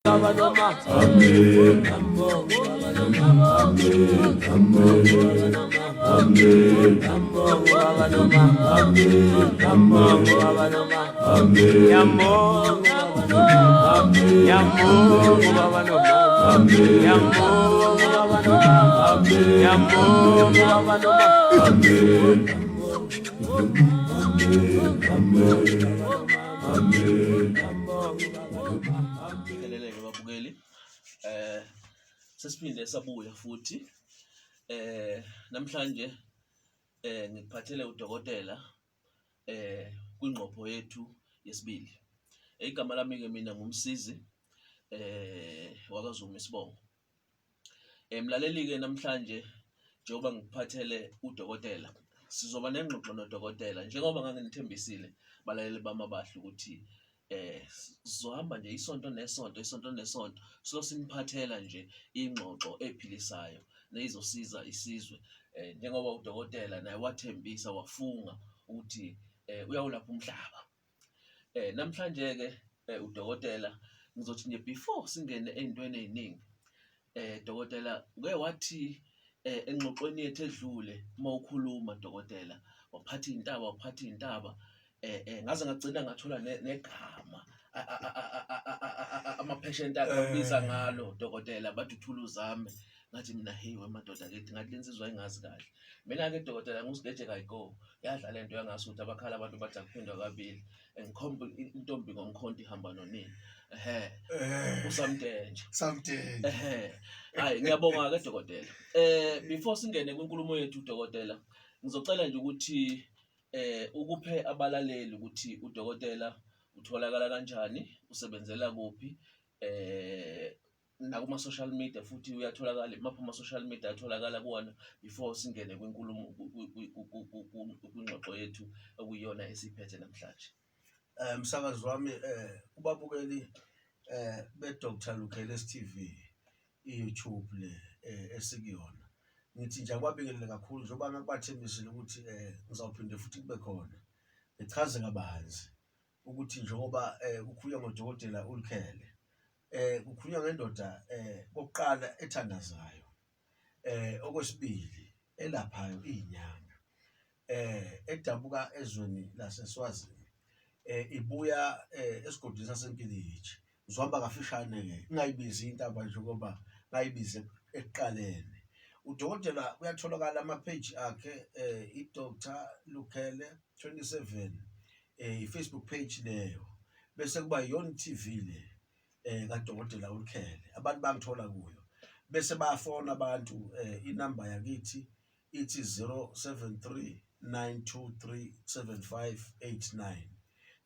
Baba noma. Amen. Amen. Amen. Amen. Baba noma. Amen. Amen. Baba noma. Amen. Yambonga. Amen. Yambonga baba noma. Amen. Yambonga baba noma. Amen. Yambonga baba noma. Amen. Amen. Amen. Amen. Ngibingelele-ke babukeli. Eh sesiphinde sabuya futhi. Eh namhlanje eh ngikuphathele udokotela eh kwingqopho yethu yesibili. Igama lami ke mina ngumsizi eh wakaZuma isibongo. Mlaleli-ke namhlanje njengoba ngikuphathele udokotela sizoba nengxoxo nodokotela njengoba nganginithembisile balaleli bami abahle ukuthi eh sizohamba nje isonto nesonto isonto nesonto so siniphathela nje ingxoxo ephilisayo neyizosiza isizwe eh njengoba udokotela naye wathembisa wafunga ukuthi eh uyawulapha umhlaba. Eh namhlanje ke eh, udokotela ngizothi nje before singene ey'ntweni ey'ningi eh dokotela uke wathi eh engxoxweni yethu edlule uma ukhuluma dokotela waphatha iy'ntaba waphatha iy'ntaba eh eh ngaze ngagcina ngathola negama amapheshenti akabiza eh. ngalo dokotela bathi uthula uzame ngathi mina hey wemadoda kithi ngathi lensizwa ingazi kahle mina-ke dokotela ngusigeje kayigo yadla lento yangasuthi abakhala abantu bathi akuphindwa kabili ngikhomba intombi ngomkhonto ihamba nonini ehe eh. usamdenje samdenje ehe hayi ngiyabonga ke dokotela eh before singene kwinkulumo yethu dokotela ngizocela nje ukuthi eh ukuphe abalaleli ukuthi udokotela utholakala kanjani usebenzela kuphi eh nakuma-social media futhi uyatholakala imaphi ama-social media atholakala kuwona before singene kwinkulumo kwingxoxo yethu okuyiyona esiyiphethe namhlanje. Eh msakazi wami eh ubabukeli eh be Dr Lukeles TV iYouTube le eh, esikuyona ngithi nje akwabingelele kakhulu njengoba ngakubathembisile ukuthi eh ngizawuphinde futhi kube khona ngichaze kabanzi ukuthi njengoba eh kukhulunywa ngodokotela uLukhele eh kukhulunywa ngendoda eh kokuqala ethandazayo eh okwesibili elaphayo izinyanga eh edabuka ezweni laseSwazini eh ibuya eh, esigodini saseNkiliji ngizohamba kafishane ke ngingayibizi intaba njengoba ngayibize ekuqaleni udokotela uyatholakala ama-page akhe eh i-Dr Lukhele 27 eh i-Facebook page leyo bese kuba iyona TV le eh kaDokotela uLukhele abantu bangithola kuyo bese bayafona abantu eh inamba yakithi ithi 073 923 7589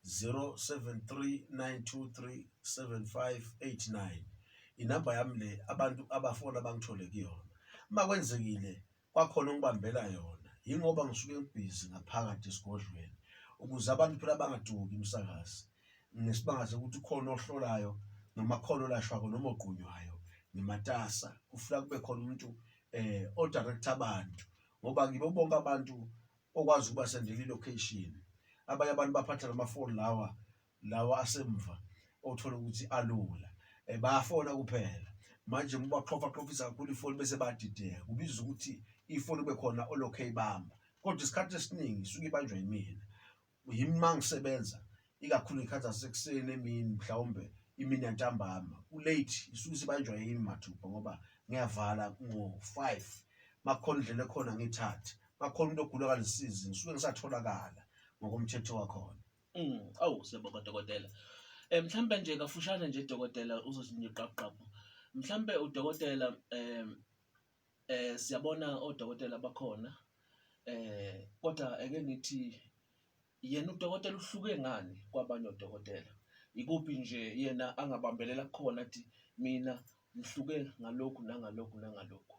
073 923 7589 inamba yami le abantu abafona bangithole kuyona uma kwenzekile kwakhona ongibambela yona yingoba ngisuke ngibhizi ngaphakathi esigodlweni ukuze abantu phela bangaduki umsakazi ngesibanga sokuthi ukhona ohlolayo noma khona olashwako noma ogqunywayo ngimatasa kufuna kube khona umuntu eh odirector abantu ngoba ngibo bonke abantu okwazi ukubasendela i-location abanye abantu baphatha lamafoni lawa lawa asemva othola ukuthi alula eh, bayafona kuphela manje uma baxhofa xhofisa kakhulu ifoni bese bayadideka kubiza ukuthi ifoni kube khona olokhu eyibamba kodwa isikhathi esiningi isuke ibanjwa yimina yimi uma ngisebenza ikakhulu ngey'khathi zasekuseni emini mhlawumbe imini yantambama ku-late isuke isibanjwa yimi mathupha ngoba ngiyavala ngo-five makukhona indlela ekhona ngiyithathe makukhona umuntu ogula kalisizi ngisuke ngisatholakala ngokomthetho wakhona. Awu siyabonga dokotela. Eh mhlambe nje kafushane nje dokotela uzothi nje qaphu qaphu. Mhlambe udokotela eh eh siyabona odokotela bakhona eh kodwa ake ngithi yena udokotela uhluke ngani kwabanye odokotela? Ikuphi nje yena angabambelela kukhona athi mina ngihluke ngalokhu nangalokhu nangalokhu.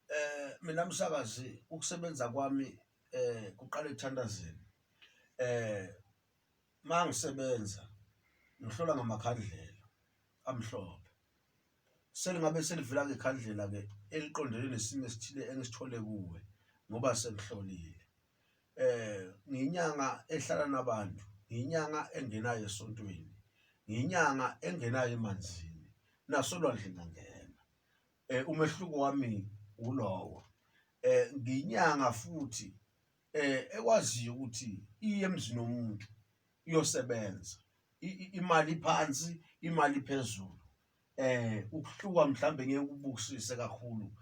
Eh mina msakazi ukusebenza kwami eh kuqala ekuthandazeni. Eh mangisebenza ngihlola ngamakhandlela amhlophe. Selingabe selivela ngekhandlela ke eliqondene nesimo esithile engisithole kuwe ngoba sengihlolile. Eh ngiyinyanga ehlala nabantu, ngiyinyanga engenayo esontweni, ngiyinyanga engenayo emanzini. Nasolwandle ngangena. Umehluko wami ulowo. Ngiyinyanga futhi ekwaziyo ukuthi iye emzini womuntu iyosebenza. Imali iphansi, imali iphezulu. Ukuhluka mhlambe ngeke kubukisise kakhulu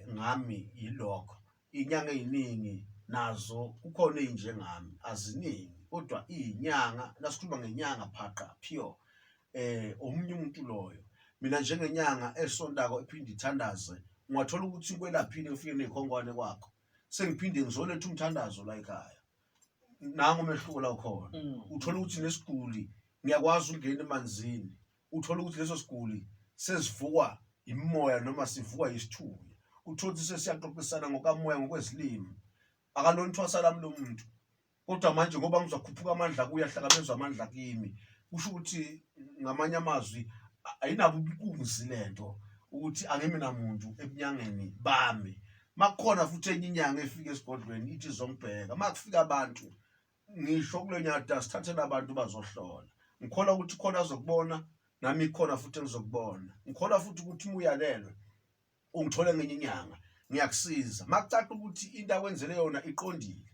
ngami yilokho. Iy'nyanga ey'ningi nazo kukhona ey'njengami aziningi kodwa iy'nyanga nasikhuluma ngenyanga phaqa pure omunye umuntu loyo. Mina njengenyanga esontako ephinde ithandaze ungathola ukuthi kwelaphile ngifike ney'khonkwane kwakho sengiphinde ngizoletha umthandazo la ekhaya. Nangu umehluko la ukhona. Uthola ukuthi nesiguli ngiyakwazi ukungena emanzini uthole ukuthi leso siguli sesivukwa imimoya noma sivukwa yisithunywa uthole ukuthi sesiyaxoxisana ngokamoya ngokwezilimi akalona ithwasa lami lo muntu kodwa manje ngoba ngizokhuphuka amandla kuye ahlangabezwa amandla kimi kusho ukuthi ngamanye amazwi ayinabo ubunkunzi lento ukuthi angimi namuntu ebunyangeni bami makukhona futhi enye inyanga efika esigodlweni ithi izongibheka makufika abantu ngisho kule nyada sithathele abantu bazohlola ngikholwa ukuthi khona azokubona nami khona futhi engizokubona ngikholwa futhi ukuthi uma uyalelwe ungithole ngenye inyanga ngiyakusiza makucaca ukuthi into akwenzele yona iqondile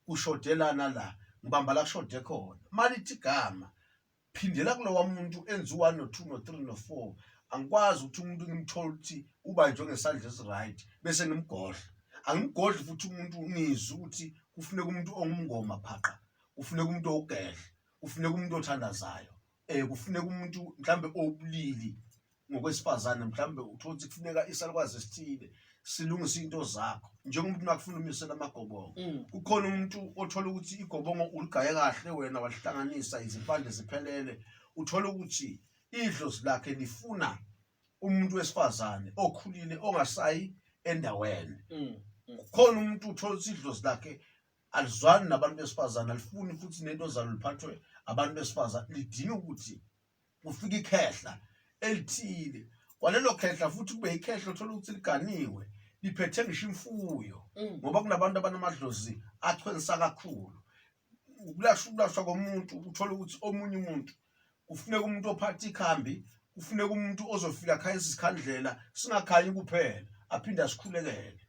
kushodelana la ngibamba la kushode khona malithi igama phindela kulowa muntu enze u-one no-two no-three no-four angikwazi ukuthi umuntu ngimthole ukuthi ubanjwe ngesandla esi-right bese ngimgodla angimgodli futhi umuntu ngizwe ukuthi kufuneka umuntu ongumngoma phaqa kufuneka umuntu owugedla kufuneka umuntu othandazayo um kufuneka umuntu mhlawumbe owubulili ngokwesifazane mhlawumbe uthole ukuthi kufuneka isalukwazi esithile silungise into zakho njengomuntu makufuna umisela amagobongo kukhona umuntu othola ukuthi igobongo uligaye kahle wena walihlanganisa izimpande ziphelele uthola ukuthi idlozi lakhe lifuna umuntu wesifazane okhulile ongasayi endaweni kukhona umuntu uthola ukuthi idlozi lakhe alizwani nabantu besifazane alifuni futhi nento zalo liphathwe abantu besifazane lidinga ukuthi kufika ikhehla elithile kwalelo khehla futhi kube ikhehla othola ukuthi liganiwe liphethe ngisho imfuyo ngoba kunabantu abanamadlozi achwensa kakhulu ukulashwa ukulashwa komuntu uthola ukuthi omunye umuntu kufuneka umuntu ophatha ikhambi kufuneka umuntu ozofika akhanyisa isikhandlela singakhanyi kuphela aphinde asikhulekele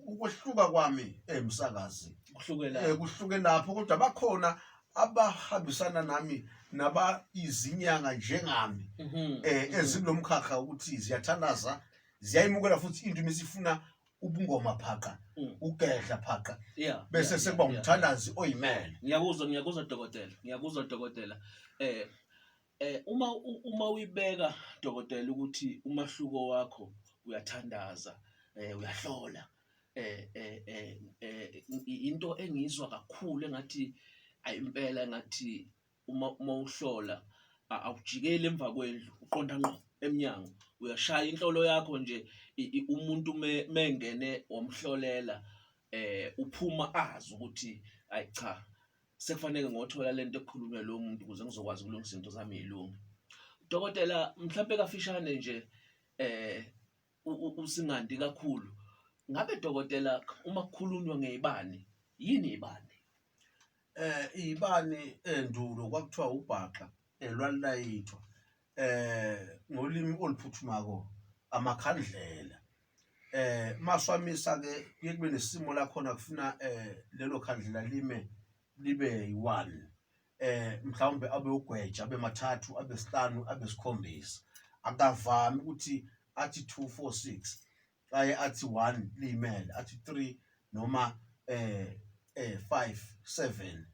ukwehluka kwami emsakazi kuhluke la kuhluke lapho kodwa bakhona abahambisana nami naba izinyanga njengami ezikulomkhakha ukuthi ziyathandaza ziyayimukela futhi into imesifuna ubungoma phaqa ugedla phaqa bese sekuba umthandazi oyimele. Ngiyakuzwa, ngiyakuzwa dokotela, ngiyakuzwa dokotela. Uma uyibeka dokotela ukuthi umahluko wakho uyathandaza, uyahlola, into engiyizwa kakhulu engathi ayi impela engathi uma uhlola awujikeli emva kwendlu uqonda ngqo emnyango uyashaya inhlolo yakho nje umuntu mengene wamhlolela uphuma azi ukuthi ayi cha sekufanele ngothola lento ekukhulunywa lo muntu ukuze ngizokwazi ukulungisa izinto zami yilunge. Dokotela mhlampe kafishane nje usingandi kakhulu. Ngabe dokotela uma kukhulunywa ngeyibani yini ibani? Iy'bani endulo kwakuthiwa ubhaxa lwalulayithwa ngolimi oluphuthumako amakhandlela. Maswamisa ke kuye kube nesimo la khona kufuna lelo khandlela lime libe yi-one mhlawumbe abe ugweja abe mathathu abe sihlanu abe sikhombisa. Akavami ukuthi athi 2 4 6 aye athi 1 liyimele athi 3 noma 5 7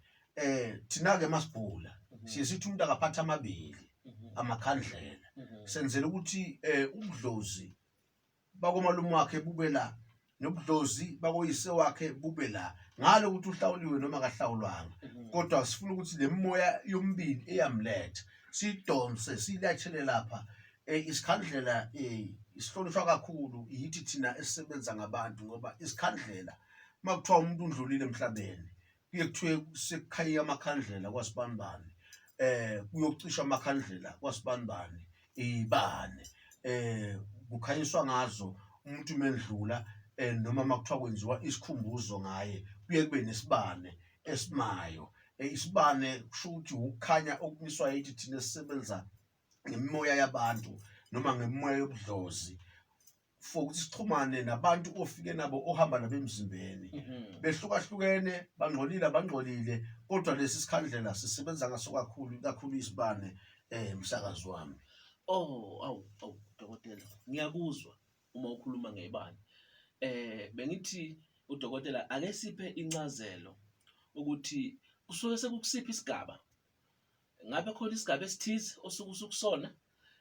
thina ke masibhula siye sithi umuntu akaphatha amabili amakhandlela senzela ukuthi ubudlozi bakomalume wakhe bube la nobudlozi bakoyise wakhe bube la ngalo ukuthi uhlawuliwe noma akahlawulwanga kodwa sifuna ukuthi le moya yombili eyamletha siyidonse siyilathele lapha isikhandlela isihlonishwa kakhulu yithi thina esisebenza ngabantu ngoba isikhandlela uma kuthiwa umuntu undlulile emhlabeni kuye kuthiwe sekukhanyika amakhandlela kwasibanibani kuyocishwa amakhandlela kwasibanibani iy'bane kukhanyiswa ngazo umuntu mendlula noma uma kuthiwa kwenziwa isikhumbuzo ngaye kuye kube nesibane esimayo. Isibane kusho ukuthi ukukhanya okumiswa yithi thina esisebenza ngemimoya yabantu. noma ngemoya yobudlozi for ukuthi sixhumane nabantu ofike nabo ohamba nabo emzimbeni. Behlukahlukene, bangcolile abangcolile, kodwa lesi sikhandlela sisebenza ngaso kakhulu kakhulu isibane msakazi wami. Oh, awu, awu dokotela, ngiyakuzwa uma ukhuluma ngebani. Bengithi udokotela ake siphe incazelo ukuthi kusuke sekukusiphi isigaba. Ngabe khona isigaba esithize osuke usukusona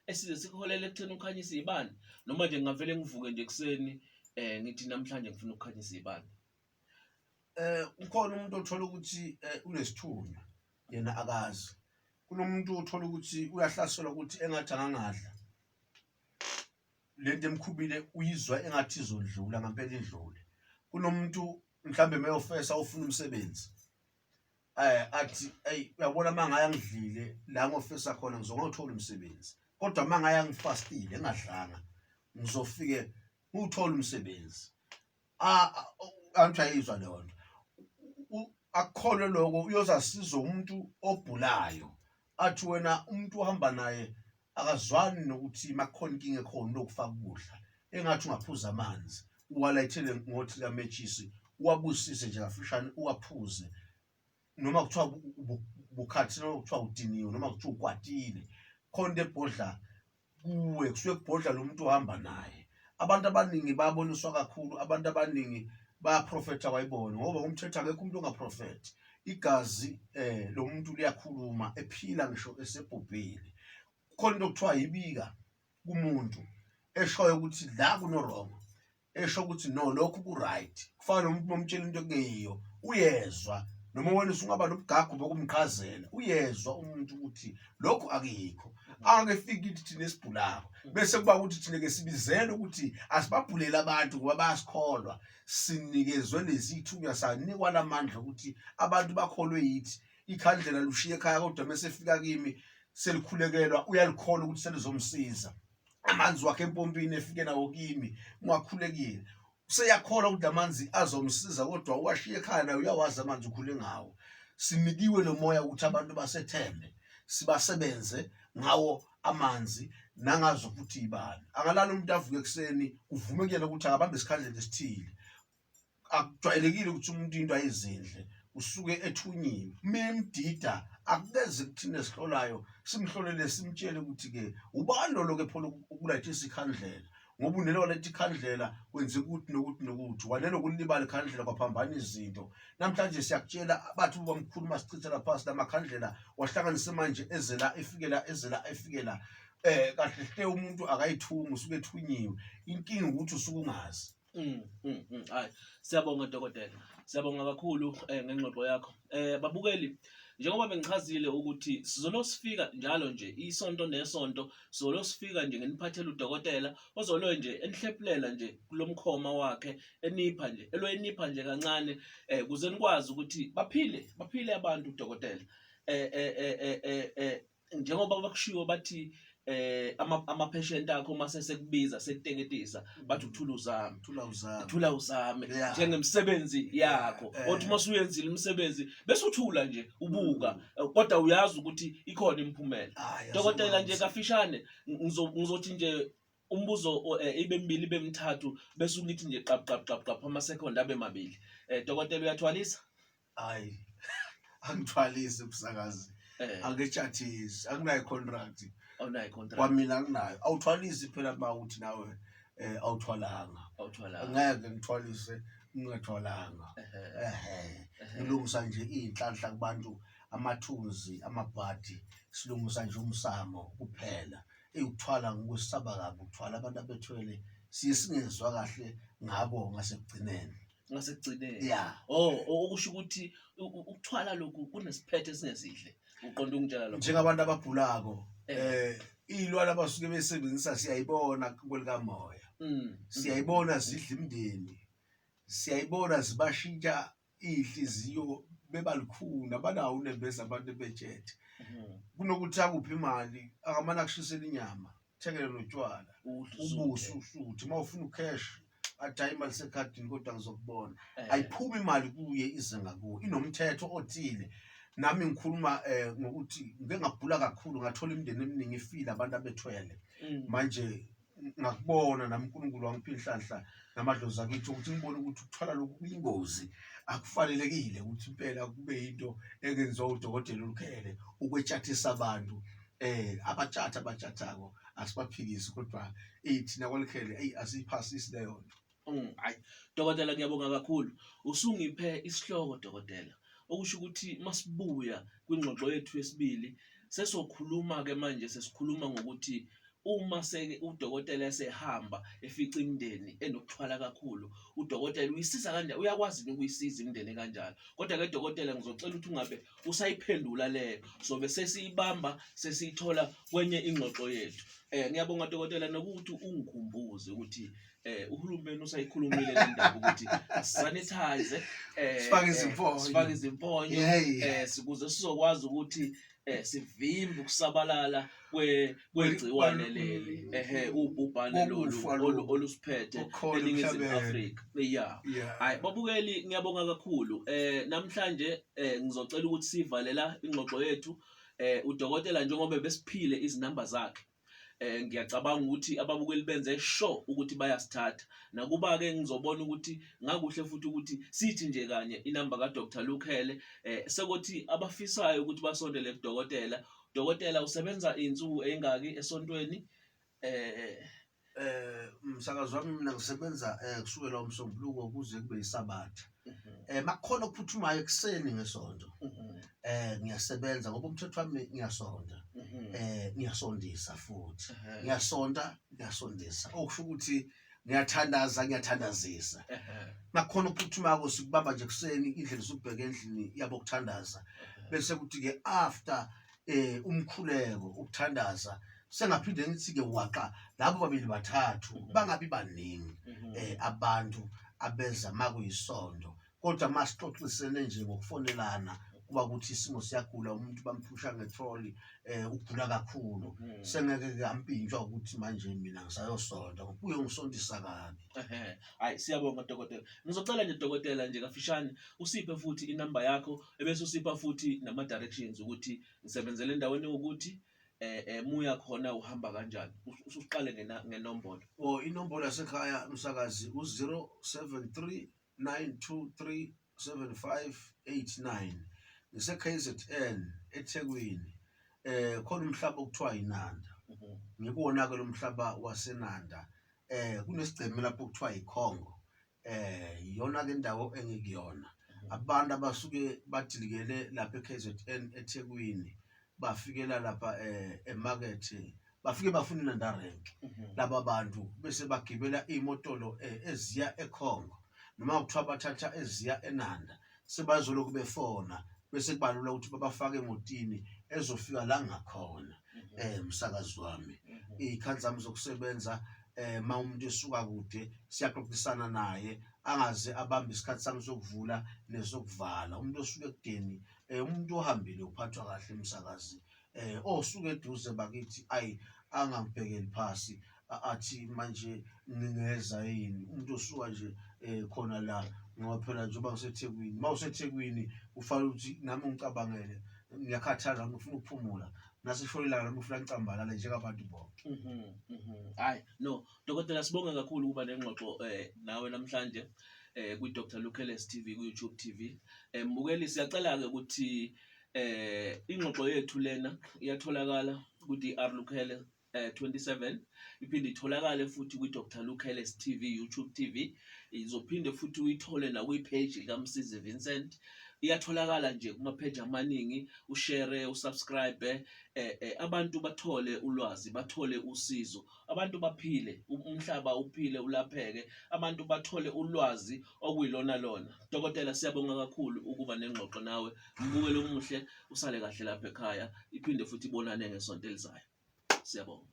esize sikuholele ekutheni ukhanyise izibani noma nje ngingavele ngivuke nje ekuseni ngithi namhlanje ngifuna ukukhanyisa izibani. Ukhona umuntu othola ukuthi unesithunywa yena akazi. Kunomuntu othola ukuthi uyahlaselwa ukuthi engathi angangadla. Lento emkhubile uyizwa engathi izodlula ngampela idlule. Kunomuntu mhlambe meyofesa ufuna umsebenzi. Athi eyi uyabona uma ngaya ngidlile la ngofesa khona ngizongawuthola umsebenzi. Kodwa uma ngaya ngifastile ngingadlanga ngizofike ngiwuthole umsebenzi. Angithi uyayizwa leyo nto. Akukholwe lokho uyoze asizwe umuntu obhulayo athi wena umuntu ohamba naye akazwani nokuthi makukhona inkinga ekhona lokufaka ukudla engathi ungaphuza amanzi uwalayithele ngothi likametshisi uwabusise nje kafushane uwaphuze noma kuthiwa bukhathi noma kuthiwa udiniwe noma kuthiwa ukwatile khona into ebhodla kuwe kusuke kubhodla lo muntu ohamba naye. Abantu abaningi bayaboniswa kakhulu, abantu abaningi bayaprofetha kwayibona ngoba ngomthetho akekho umuntu ongaprofethi. Igazi lo muntu liyakhuluma ephila ngisho esebhubhile. Kukhona into okuthiwa yibika kumuntu eshoyo ukuthi la kuno-wrong. Esho ukuthi no lokhu ku-right. Kufana nomuntu uma umtshela into ekungeyiyo uyezwa, noma wena usungaba nobugagu bokumchazela uyezwa umuntu ukuthi lokhu akuyikho. Angeke efike kithi thina esibhulako bese kuba ukuthi thina ke sibizele ukuthi asibabhulele abantu ngoba bayasikholwa. Sinikezwe lezi ithunywa sanikwa lamandla ukuthi abantu bakholwe yithi. Ikhandlela lushiye ekhaya kodwa mese efika kimi selikhulekelwa uyalikholwa ukuthi selizomsiza. Amanzi wakhe empompini efike nawo kimi ngiwakhulekile, useyakholwa ukuthi amanzi azomsiza kodwa uwashiye ekhaya naye uyawazi amanzi ukhule ngawo. Sinikiwe lo moya ukuthi abantu basethembe sibasebenze ngawo amanzi nangazo futhi ibani. Angalala umuntu avuke ekuseni kuvume kuyena ukuthi akabambe isikhandlela esithile. Akujwayelekile ukuthi umuntu into ayizindle usuke ethunyiwe. Memdida akubeze kuthina esihlolayo simhlolele simtshele ukuthi-ke ubani lo loku ephola ukulayithisa ikhandlela ngoba unele waletha ikhandlela kwenzeka ukuthi nokuthi nokuthi wanele ukulibala ikhandlela kwaphambana izinto. Namhlanje siyakutshela bathi ubamkhulu masichithela phasi lamakhandlela wahlanganise manje ezela efikela ezela efikela kahle hle umuntu akayithungi usuke ethunyiwe. Inkinga ukuthi usuke ungazi. Hayi, siyabonga dokotela. Siyabonga kakhulu ngengxoxo yakho. Babukeli, njengoba bengichazile ukuthi sizolo sifika njalo nje isonto nesonto, sizolo sifika nje nginiphathela udokotela ozolo nje enihlephulela nje kulomkhoma wakhe enipha nje elo enipha nje kancane kuze nikwazi ukuthi baphile, baphile abantu udokotela. Njengoba bakushiwo bathi ama-patient akho uma sesekubiza sekuteketisa bathi uthula uzame, Thula uzame. Thula uzame Yeah. njengemsebenzi yakho. Eh. Othi uma usuyenzile umsebenzi bese uthula nje ubuka, kodwa uyazi ukuthi ikhona imiphumela. Hayi, Dokotela nje asingakwazi. kafishane ngizothi nje umbuzo ibe mibili ibe mithathu bese ungithi nje qap qap qap qap ama-second abe mabili. Dokotela uyathwalisa? Hayi, angithwalisi msakazi. Angitshathisi, anginayo contract. Awunayo contract. Kwamina anginayo. Awuthwalisi phela uma uthi nawe awuthwalanga. Awuthwalanga. Ngeke ngithwalise ngingathwalanga. Ehhe. Ngilungisa nje iy'nhlanhla kubantu, amathunzi, amabhadi, silungisa nje umsamo kuphela. Eyi ukuthwala ngikwesaba kabi ukuthwala abantu abethwele siye singezwa kahle ngabo ngasekugcineni. Ngasekugcineni. Yeah. Oh, okusho ukuthi ukuthwala lokhu kunesiphetho esingesihle. Uqonda ukungitshela lokho. Njengabantu abagulako, iy'lwane abasuke besebenzisa siyayibona kwelikamoya. Siyayibona zidla imindeni. Siyayibona zibashintsha iy'nhliziyo beba lukhuni, abanawo unembeza abantu ebetshethe. Kunokuthi akuphi imali, akamane akushisele inyama, uthengele notshwala, Udle ubusi usuthe. Uma ufuna u-cash, athi hayi imali isekhadini kodwa ngizokubona. Eh. Ayiphumi imali kuye ize ngakuwe, inomthetho othile. Nami ngikhuluma ngokuthi ngike ngabhula kakhulu ngathola imindeni eminingi ifile abantu abethwele. Manje ngakubona nami uNkulunkulu wangipha inhlanhla namadlozi akithi ukuthi ngibone ukuthi ukuthwala lokhu kuyingozi, akufanelekile ukuthi impela kube yinto engenziwa udokotela olukhele ukwetshathisa abantu. Abatshatha abatshathako asibaphikisi, kodwa thina kwalukhele eyi asiyiphasisi leyo nto. Hayi dokotela, ngiyabonga kakhulu. Usungiphe isihloko dokotela, okusho ukuthi masibuya kwingxoxo yethu yesibili sesokhuluma ke manje, sesikhuluma ngokuthi uma seke udokotela esehamba efica imindeni enokuthwala kakhulu, udokotela uyisiza kanjani, uyakwazi yini ukuyisiza imindeni kanjalo? Kodwa ke dokotela, ngizocela ukuthi ungabe usayiphendula leyo, sobe sesiyibamba sesiyithola kwenye ingxoxo yethu. Ngiyabonga dokotela nokuthi ungikhumbuze ukuthi uhulumeni usayikhulumile le ndaba ukuthi sanitize, sifake izimfonyo, sifake izimfonyo sikuze sizokwazi ukuthi sivimbe ukusabalala kwegciwane leli, ehe, ubhubhane lolu olusiphethe eNingizimu Afrika. Yeah, hayi babukeli, ngiyabonga kakhulu. Namhlanje ngizocela ukuthi sivalela ingxoxo yethu. Udokotela njengoba besiphile izinamba zakhe, ngiyacabanga ukuthi ababukeli benze sure ukuthi bayasithatha. Nakuba ke ngizobona ukuthi ngakuhle futhi ukuthi sithi nje kanye inamba ka Dr Lukhele, sekuthi abafisayo ukuthi basondele kudokotela. Dokotela usebenza insuku engaki esontweni? Msakazi wami, mina ngisebenza kusukela uMsombuluko kuze kube yiSabatha. Makukhona okuphuthumayo ekuseni ngesonto, ngiyasebenza ngoba umthetho wami ngiyasonta, ngiyasondisa futhi, ngiyasonta ngiyasondisa, okusho ukuthi ngiyathandaza ngiyathandazisa. Makukhona okuphuthumayo sikubamba nje ekuseni, indlela usubheka endlini yabo kuthandaza, bese kuthi-ke after umkhuleko ukuthandaza sengaphinde ngithi-ke waqa labo babili bathathu, bangabi baningi abantu abeza makuyisonto, kodwa masixoxisene nje ngokufonelana kuba ukuthi isimo siyagula, umuntu bamphusha ngetroli, ugula kakhulu, sengeke-ke ampintshwa ukuthi manje mina ngisayosonta ngoba uyongisontisa kabi. Hayi, siyabonga dokotela. Ngizocela nje dokotela nje kafishane usiphe futhi inamba yakho, ebese usipha futhi nama directions ukuthi ngisebenzele endaweni ukuthi muya khona uhamba kanjani. Usuqale ngenombolo. Oh, inombolo yasekhaya msakazi u-073 923 7589, ngise KZN eThekwini. Khona umhlaba okuthiwa iNanda. Ngikuwona ke lo mhlaba waseNanda. Kunesigceme lapho okuthiwa iKhongo. Iyona ke indawo engikuyona. Abantu abasuke badilikele lapha eKZN eThekwini bafikela lapha emakethe, bafike bafuna iNanda rank. Laba bantu bese bagibela imotolo eziya eKhongo noma kuthiwa bathatha eziya eNanda, sebazolokhu befona bese kubalula ukuthi babafake emotini ezofika la ngakhona. Msakazi wami, iy'khathi zami zokusebenza, ma umuntu esuka kude siyaxoxisana naye, angaze abambe isikhathi sami sokuvula nesokuvala. Umuntu osuke ekudeni, umuntu ohambile uphathwa kahle msakazi. Osuke eduze bakithi ayi angangibhekeli phasi athi manje ngingeza yini. Umuntu osuka nje khona la, ngoba phela njengoba ngiseThekwini, uma useThekwini kufanele ukuthi nami ngicabangele, ngiyakhathala, ngifuna ukuphumula, nasishona ilanga nami ngifuna ngicambalale njengabantu bonke. Hayi no dokotela, sibonge kakhulu ukuba nengxoxo nawe namhlanje kwi Dr Lukheles TV ku YouTube TV. Mbukeli, siyacela ke ukuthi ingxoxo yethu lena iyatholakala ku DR Lukhele 27, iphinde itholakale futhi kwi Dr Lukheles TV YouTube TV, izophinde futhi uyithole na kwi page lika Msizi Vincent. Iyatholakala nje kuma page amaningi, ushare, usubscribe, abantu bathole ulwazi, bathole usizo, abantu baphile, umhlaba uphile ulapheke, abantu bathole ulwazi okuyilona lona. Dokotela, siyabonga kakhulu ukuba nengxoxo nawe. Mbukelo omuhle, usale kahle lapha ekhaya, iphinde futhi ibonane ngesonto elizayo. Siyabonga.